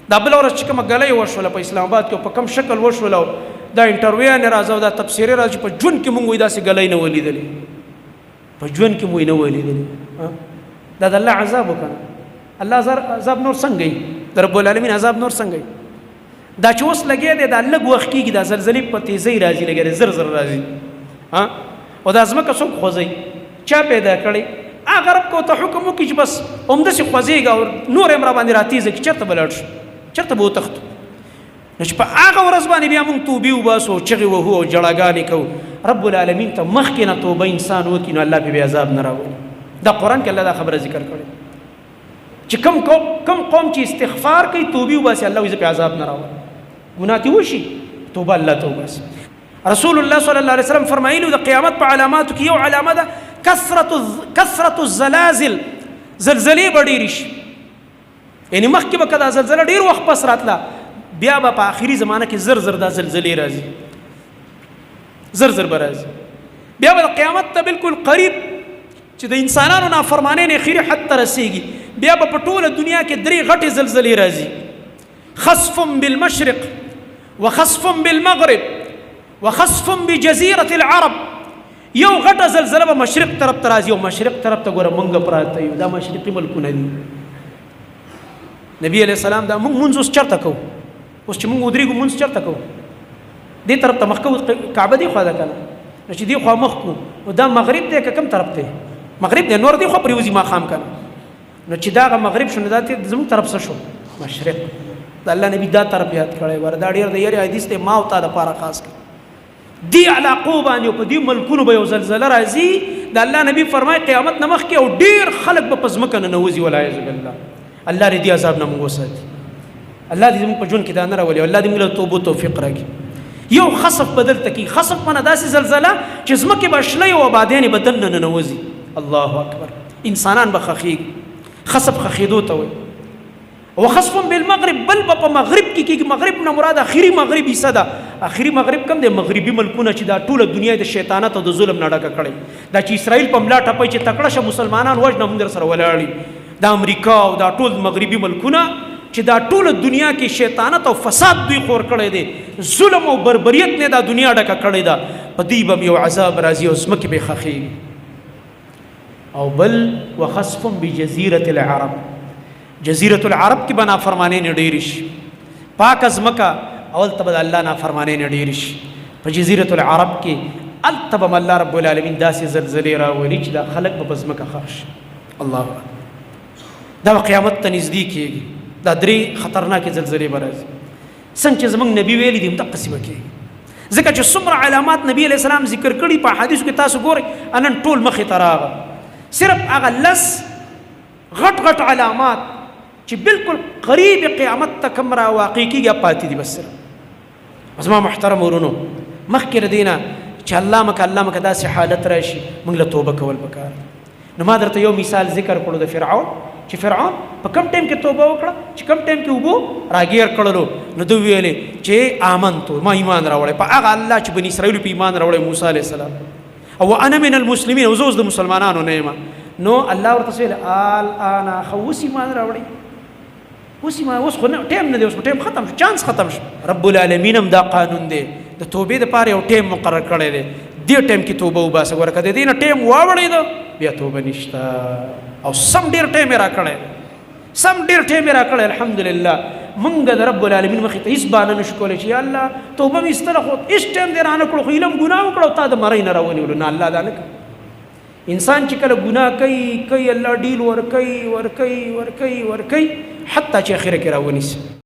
دا بله ورځ چې کومه ګلۍ وشوله په اسلام آباد کې، په کوم شکل وشوله، دا انټرویو نه راځه او دا تبصرې راځه چې په ژوند کې مونږ وایي داسې ګلۍ نه ولیدلې، په ژوند کې مو یې نه ولیدلې. دا د الله عذاب وکړه. الله عذاب نور څنګه وي؟ د رب العالمین عذاب نور څنګه وي؟ دا چې اوس لګیا دی، دا لږ وخت کېږي، دا زلزلې په تیزۍ راځي، لګیا دی زر زر راځي. او دا ځمکه څوک خوځوي؟ چا پیدا کړې؟ هغه رب کو ته حکم وکړي چې بس همداسې خوځېږه او نور هم را باندې راتېزه کړي، چېرته به لاړ شو، چېرته به وتښتو؟ نو چې په هغه ورځ باندې بیا موږ توبې وباسو او چغې وهو او ژړاګانې کوو، رب العالمین ته مخکې نه توبه انسان وکړي نو الله پرې بیا عذاب نه راولي. دا قرآن کې الله دا خبره ذکر کړې چې کم قوم چې استغفار کوي، توبې وباسي، الله یې په عذاب نه راولي. ګناه ترې وشي، توبه الله ته وباسي. رسول الله صلی الله علیه وسلم فرمایلی د قیامت په علاماتو کې یو علامه ده کثرت الزلازل، زلزلې به ډېرې شي. یعنی مخکې به که دا زلزله ډېر وخت پس راتله، بیا به په آخري زمانه کې زر زر دا زلزلې راځي، زر زر به راځي. بیا به د قیامت ته بالکل قریب چې د انسانانو نافرمانۍ نه اخري حد ته رسېږي، بیا به په ټوله دنیا کې درې غټې زلزلې راځي: خسف بالمشرق وخسف بالمغرب وخسف بجزيرة العرب. یو غټه زلزله به مشرق طرف ته راځي، او مشرق طرف ته ګوره مونږ پراته یو، دا مشرقي ملکونه دي. نبی علیه السلام دا مونږ مونځ اوس چېرته کوو؟ اوس چې مونږ ودرېږو مونځ چېرته کوو؟ دې طرف ته مخ کوو، کعبه دې خوا ده که نه؟ نو چې دې خوا مخ کو، نو دا مغرب دی که کوم طرف دی؟ مغرب دی، نور دې خوا پرېوځي ماښام که نه؟ نو چې دا مغرب شو، نو دا زموږ طرف څه شو؟ مشرق. د الله نبی دا طرف یاد کړی. ګوره دا ډېر د یاري حدیث دی، ما او تا دپاره خاص کړی. دې علاقو باندې او په دې ملکونو به یو زلزله راځي. د الله نبی فرمایي قیامت نه مخکې او ډېر خلک به په ځمکه ننوځي، والعیاذ بالله. الله دې دې عذاب نه موږ وساتي، الله دې زموږ په ژوند کې دا نه راولي، الله دې موږ له توبو توفیق راکړي. یو خسف بدل تکي، خسف منه داسې زلزله چې ځمکې به شلې او آبادیانې به دننه ننوځي. الله اکبر، انسانان به خښېږي. خسف خښېدو ته وایي. وخسف بالمغرب، بل به په مغرب کې کېږي. مغرب نه مراد اخري مغرب حصه ده. اخري مغرب کوم دی؟ مغربي ملکونه چې دا ټوله دنیا د شیطانت او د ظلم نه ډکه کړې. دا چې اسرائیل په ملا ټپوي چې تکړه شه مسلمانان وژنه، موږ در سره ولاړ یو. دا امریکا او دا ټول مغربي ملکونه چې دا ټوله دنیا کې شیطانت او فساد دوی خور کړی دی، ظلم او بربریت نه دا دنیا ډکه کړې ده، په دوی به یو عذاب راځي او ځمکې به یې ښخېږي. او بل وخسف بجزیرة العرب، جزیرة العرب کې به نافرمانۍ نه ډېرې شي. پاکه ځمکه اول ته به د الله نافرمانۍ نه ډېرې شي. په جزیرة العرب کې هلته به الله رب العالمین داسې زلزلې راولي چې دا خلک به په ځمکه ښخ شي. الله اکبر، دا به قیامت ته نږدې کېږي. دا درې خطرناکې زلزلې به راځي، څنګه چې زموږ نبی ویلي دي همدقسې به کېږي. ځکه چې څومره علامات نبی علیه السلام ذکر کړي په حدیثو کې تاسو ګورئ، نن ټول مخې ته راغله. صرف هغه لس غټ غټ علامات چې بالکل قریب قیامت ته کوم را واقع کېږي پاتې دي بس. صرف زما محترم ورونو، مخکې له دې نه چې الله مکه الله مکه داسې حالت راشي، موږ له توبه کول پکار. نو ما درته یو مثال ذکر کړو د فرعون، چې فرعون په کم ټایم کې توبه وکړه، چې کم ټایم کې اوبو راګیر کړلو، نو ده ویلې چې آمنتو، ما ایمان راوړی په هغه الله چې بني اسرائیل په ایمان راوړی موسی علیه السلام، او انا من المسلمین، او زه اوس د مسلمانانو نه یم. نو الله ورته ویل الان، خو اوس ایمان راوړی، اوس ایمان، اوس خو نه ټایم نه دی، اوس ټایم ختم شو، چانس ختم شو. رب العالمین هم دا قانون دی د توبې دپاره یو ټایم مقرر کړی دی، دې ټایم کې توبه وباسه. ګوره که د دې نه ټایم واوړېده بیا توبه نشته. او سم ډېر ټایم یې راکړی، سم ډېر ټایم یې راکړی. الحمدلله مونږ د رب العالمین مخې ته هېڅ بهانه نشو کولی چې یا الله توبه مې ایستله خو هېڅ ټایم دې رانه کړو، خو علم ګناه وکړه او تا د مرۍ نه راونیولو. نه، الله دا نه کوي. انسان چې کله ګناه کوي کوي، الله ډیل ورکوي ورکوي ورکوي ورکوي، حتی چې اخره کې راونیسي.